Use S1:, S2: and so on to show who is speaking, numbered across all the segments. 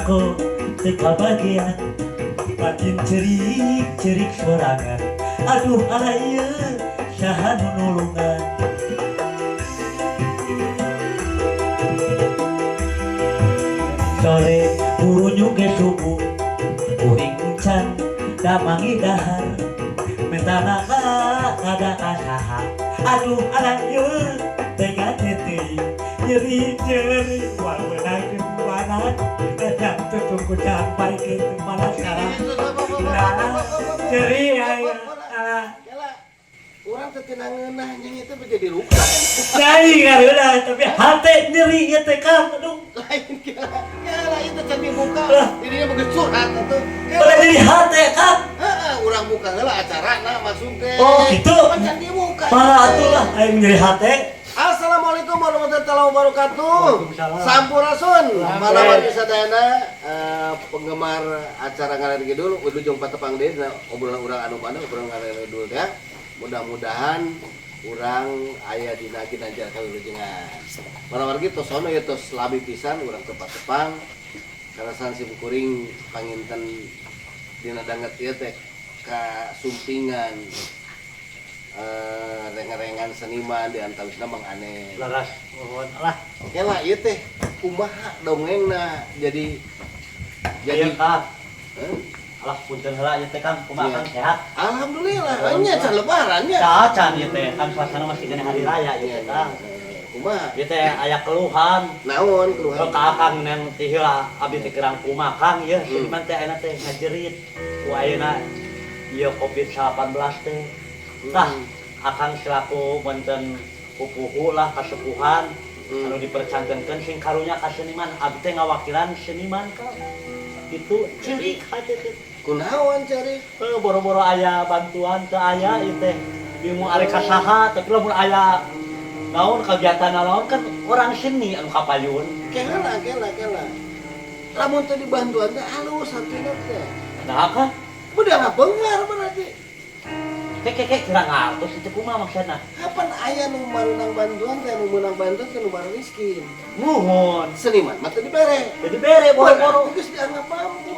S1: Sembako teu kabagian, makin cerik cerik sorangan. Aduh, ala ieu saha nu nulungan? Sore burunyuk ge subuh, kuring can damangi dahar, mentana kada kasaha. Aduh, ala ieu tega teuing, nyeri nyeri moal meunangkeun mana dan tutungku sampai ke mana sekarang. Nah, nyeri ayo alah.
S2: Kela, urang teh tina ngeunah jeung itu menjadi luka.
S1: Nyai ngareunah, tapi hate nyeri ieu teh, Kang. Aduh.
S2: Lain, kela. Kela, itu can dibuka.
S1: Lah.
S2: Jadinya begitu curhat atuh.
S1: Pada jadi hate, Kang.
S2: Heeh, urang buka heula acarana masuk teh.
S1: Oh, gitu.
S2: Pan can dibuka.
S1: Parah atuh lah aing nyeri hate.
S2: Assalamualaikum warahmatullahi wabarakatuh.
S1: Waalaikumsalam.
S2: Sampurasun.
S1: Rampes.
S2: Malawan sadayana penggemar acara Ngaler Ngidul, wilujeng patepang deui dina obrolan urang anu mana obrolan Ngaler Ngidul ya. Mudah-mudahan urang aya dina ginanjar kawilujengan. Malawargi tos sono ya, tos lami pisan urang teu patepang. Karasan sim kuring panginten dina danget ieu teh kasumpingan reng-rengan seniman di antawisna Mang Ane.
S1: Laras, mohon lah.
S2: Oke lah, ieu teh kumaha dongengna jadi
S1: jadi
S2: jadi
S1: Kang.
S2: Heh?
S1: Alah, punten heula ieu teh, Kang. Kumaha,
S2: Iya.
S1: Kang, sehat?
S2: Alhamdulillah, nya can lebaran nya.
S1: Cacan ieu teh kan suasana masih kena hari raya ieu teh, Kang.
S2: Kumaha?
S1: Ieu teh aya keluhan.
S2: Naon keluhan?
S1: Ke Akang neng ti heula abdi teh kerang kumaha, Kang, ieu seniman teh ayeuna teh ngajerit ku ayeuna ieu Covid-19 teh. Tah, Akang selaku wonten pupuhu lah, kasepuhan anu dipercantenkeun sing karunya ka seniman, abdi teh ngawakilan seniman, Kang. Itu cerik hate teh.
S2: Kunaon cari?
S1: Eh, boro-boro aya bantuan teu aya ieu teh. Bingung arek ka saha, tapi lamun aya naon kegiatan naon kan orang seni anu kapayun.
S2: Kela, kela, kela. Lamun teu dibantuan teh halus hatina teh.
S1: Nah, kan
S2: Udah ngabengar berarti.
S1: kek kek kek kira ngartos itu kumaha maksudna?
S2: Kapan aya nu meunang bantuan teh, nu meunang bantuan teh nu miskin.
S1: Muhun.
S2: Seniman mah teu dibere.
S1: Jadi bere boro-boro.
S2: Berarti geus dianggap mampu.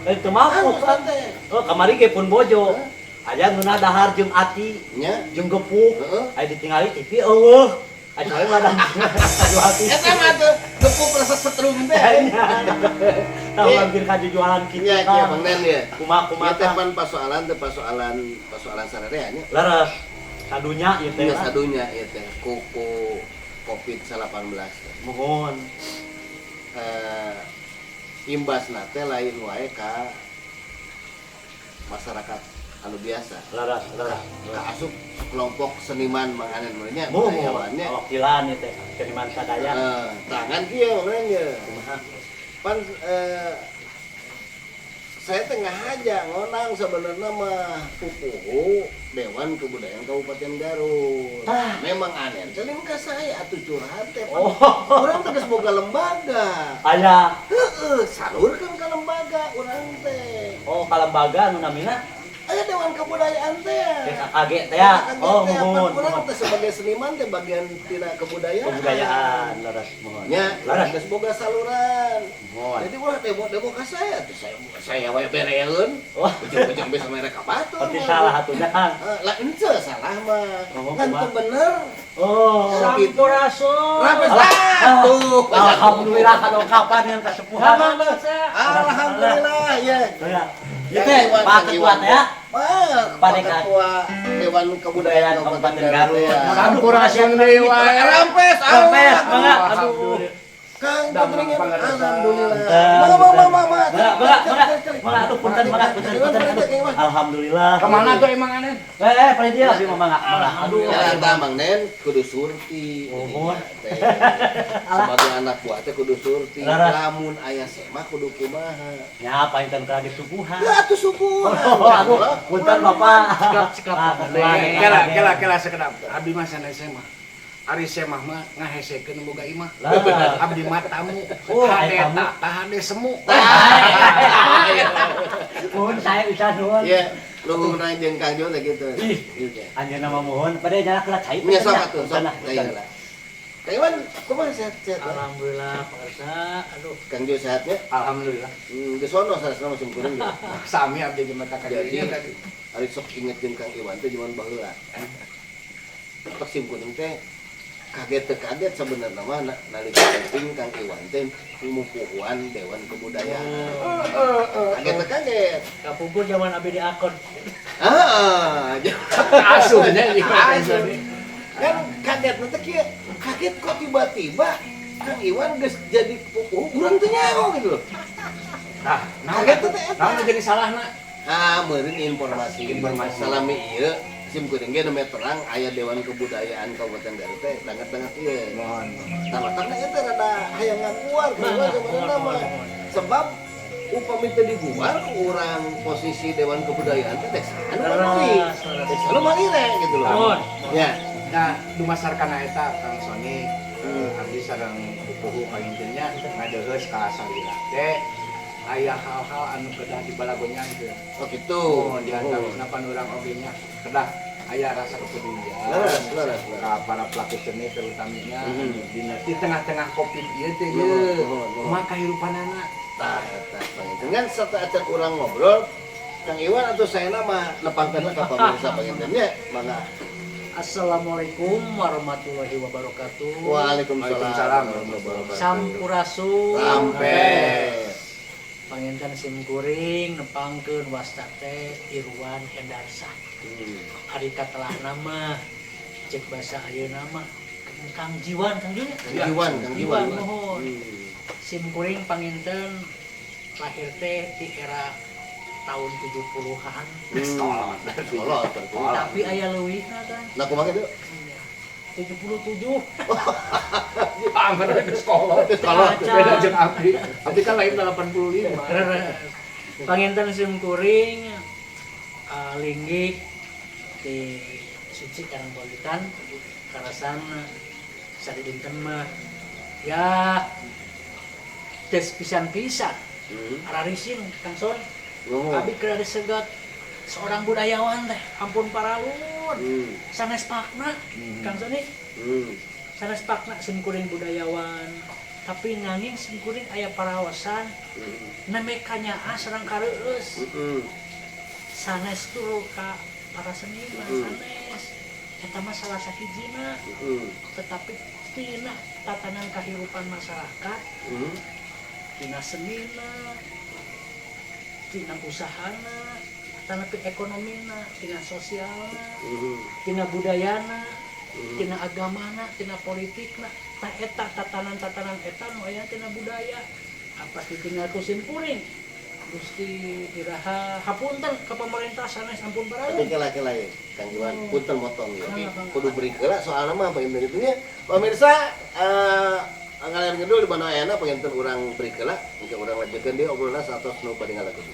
S1: Eh, teu mampu
S2: Halus
S1: kan.
S2: teh.
S1: Oh, kamari ge pun bojo. Aya nu dahar jeung ati,
S2: Nya.
S1: jeung gepuk.
S2: Heeh.
S1: Aya ditingali TV eueuh. Aya soalnya mah jual TV.
S2: Eta mah tuh gepuk rasa setrum teh.
S1: Tahu hampir ka jualan kitu.
S2: Nya kieu,
S1: Kang.
S2: Bang Nen ya.
S1: Kumaha kumaha?
S2: Ieu teh pan pasoalan teh pasoalan pasoalan sararea nya.
S1: Leres. Sadunya ieu teh.
S2: Nya
S1: Lah.
S2: Sadunya ieu teh ku ku Covid-19 teh.
S1: Mohon.
S2: Imbasna teh lain wae ka masyarakat anu biasa.
S1: Leres, leres.
S2: Ka asup kelompok seniman Mang Anen mah nya,
S1: Mohon.
S2: budayawannya.
S1: Wakilan ieu teh seniman sadaya.
S2: Tangan kieu Mang Nen ye.
S1: Kumaha?
S2: Pan saya tengah aja ngonang sebenarnya mah pupuhu Dewan Kebudayaan Kabupaten Garut.
S1: Tah.
S2: Memang aneh. Celim ka saya atuh curhat teh.
S1: Oh.
S2: Urang teh geus boga lembaga.
S1: Aya.
S2: Heeh, salurkeun ka lembaga urang teh.
S1: Oh, ka lembaga anu namina?
S2: Aya Dewan Kebudayaan teh.
S1: DKKG teh ya.
S2: DKKG
S1: Oh,
S2: teh,
S1: muhun.
S2: pan urang teh sebagai seniman teh bagian tina kebudayaan.
S1: Kebudayaan, leres, muhun.
S2: Nya,
S1: Leres.
S2: geus boga saluran.
S1: Muhun.
S2: Jadi ulah demo-demo ka saya tuh, saya wae bereun.
S1: Wah.
S2: Ujung-ujung bisa mereka batur.
S1: Berarti salah atunya, Kang.
S2: Eh, lah ence salah mah.
S1: Oh,
S2: Kan
S1: kumaha?
S2: teu bener.
S1: Oh.
S3: Sampurasun.
S2: Rampes
S1: Alah.
S2: ah, tuh.
S1: Alhamdulillah kalau kapan yang kesepuhan.
S2: Alhamdulillah ya.
S1: Ya. Ieu teh Pak Ketua teh ya.
S2: Pak,
S1: Pak
S2: Pak
S1: Dekan.
S2: Ketua Dewan Kebudayaan Kabupaten Garut.
S1: Garut.
S3: Sampurasun deui wae.
S2: Rampes,
S1: Rampes,
S2: Allah.
S1: mangga. Aduh.
S2: Kang,
S3: Damang
S2: putrinya.
S3: pangaresan.
S2: Alhamdulillah.
S1: Punten,
S2: Mangga, mangga, mangga, mangga.
S1: Mangga, mangga, mangga. Mangga, aduh, punten, mangga, punten, punten, aduh. Alhamdulillah.
S3: Kemana tuh emang aneh?
S1: Eh, eh, dia abdi mah mangga, mangga. Aduh.
S2: Ya, tah Mang Nen kudu surti.
S1: Mohon.
S2: Teh. Sebagai anak buah teh kudu surti.
S1: Laras.
S2: Lamun aya semah kudu kumaha.
S1: Ya, paling teu lagi suguhan.
S2: Ya atuh suguhan.
S1: Oh, aduh, punten Bapak.
S3: Sikap sikap.
S1: Pak Ketua.
S3: Kela kela kela sekedap. Abdi mah sanes mah. Ari semah mah ngahesekeun boga imah.
S1: Lah.
S3: Abdi mah tamu.
S1: Oh,
S3: Hade
S1: tamu.
S3: tah hade semu.
S1: Mohon saya bisa nuhun.
S2: Iya, luhurna jeung Kang Jo teh gitu.
S1: Ih.
S2: Gitu.
S1: Anjeunna mah mohon, pada nyala heula cai.
S2: Nya sok atuh, sok.
S1: Punten lah,
S2: Teh
S1: punten.
S2: lah. Kang Iwan, kumaha, sehat-sehat?
S4: Alhamdulillah, pemirsa. Aduh,
S2: Kang Jo sehatnya?
S3: Alhamdulillah.
S2: Geus sono sarasna musim kuring gitu.
S3: Sami abdi ge mata ka
S2: Jadi,
S3: dirinya tadi.
S2: Ari sok inget jeung Kang Iwan teh zaman baheula. Tok sim kuring teh kaget teu kaget sebenarnya mah nalika penting Kang Iwan teh ngumupuhuan Dewan Kebudayaan. Kaget teu kaget.
S4: Kapungkur zaman abdi di akon.
S2: Ah,
S3: Asuhnya jeung
S2: asuh. Kan kaget nanti kieu, kaget kok tiba-tiba Kang Iwan geus jadi pupuhu, urang teu nyaho gitu loh.
S3: Nah, naon
S2: Kaget teh eta.
S3: Naon nu jadi salahna?
S2: Ah, meureun informasi.
S3: Informasi.
S2: Salami ieu sim kuring ge nembe terang aya Dewan Kebudayaan Kabupaten Garut teh danget-danget ieu.
S3: Mohon.
S2: Tah, matakna eta rada hayang ngaguar keluar sebenarnya mah. Sebab upami teu diguar ku urang posisi Dewan Kebudayaan teh dek anu malire.
S4: Leres, leres.
S2: Dek anu malire gitu loh.
S4: Mohon.
S2: Ya.
S3: Nah, dumasarkan eta Kang Sony, abdi sareng pupuhu pangintennya ngadeheus ka salira teh aya hal-hal anu kedah dibalagonyankeun.
S2: Oh gitu.
S3: Oh, di antawisna pan urang oge nya kedah aya rasa kepedulian.
S2: Leres, leres, leres.
S3: Ka para pelaku seni terutamanya dina di tengah-tengah Covid ieu teh
S2: Nuhun,
S3: ieu.
S2: nuhun, nuhun.
S3: Kumaha kahirupanana?
S2: Tah, eta panginten kan sateuacan urang ngobrol Kang Iwan atau saya mah nepangkeun ka pamirsa panginten nya, mangga.
S4: Assalamualaikum warahmatullahi wabarakatuh.
S2: Waalaikumsalam.
S3: Waalaikumsalam.
S2: Warahmatullahi wabarakatuh.
S4: Sampurasun.
S2: Rampes.
S4: Panginten sim kuring nepangkeun wasta teh Irwan Hendarsah. Ari katelah nama cek bahasa ayeuna mah Kang Jiwan, Kang Jun ya?
S2: Kang Jiwan, Kang Jiwan.
S4: Jiwan, mohon. Sim kuring panginten lahir teh di era tahun 70-an.
S3: Kolot.
S2: Kolot, berarti.
S4: Tapi aya leuwihna kan.
S2: Nah, kumaha kitu?
S4: 77.
S3: Ah, mana geus kolot.
S2: Geus kolot.
S3: Beda jeung abdi. Abdi kan lahir 85.
S4: Panginten sim kuring linggih di Suci Karangpawitan karasan sadidinten mah ya tes pisan-pisan ararisin Kang Son.
S2: Nuhun.
S4: Abi keur disegat seorang budayawan teh ampun paralun sanes pakna Kang Sony, sanes pakna sim kuring budayawan, tapi nanging sim kuring aya parawasan nembe kanyaah sareng kareueus sanes turu ka para seniman sanes eta mah salah sahijina, tetapi tina tatanan kehidupan masyarakat, tina senina, tina usahana, tina ekonomina, tina sosialna, tina budayana, tina agamana, tina politikna. Tah, eta tatanan-tatanan eta nu aya tina budaya apa ditinggal ku sim kuring. Gusti, iraha hapunten ke pemerintah sanes, ampun
S2: Tapi
S4: baralun.
S2: kela-kela ya, Kang Iwan, punten motong ya.
S4: Mangga, mangga.
S2: Kudu beri heula soalna mah panginten itu nya. Pemirsa, ngalir ngidul di mana ayana, panginten urang beri heula, engke urang lanjutkeun deui obrolan saatos nu bade ngalagu.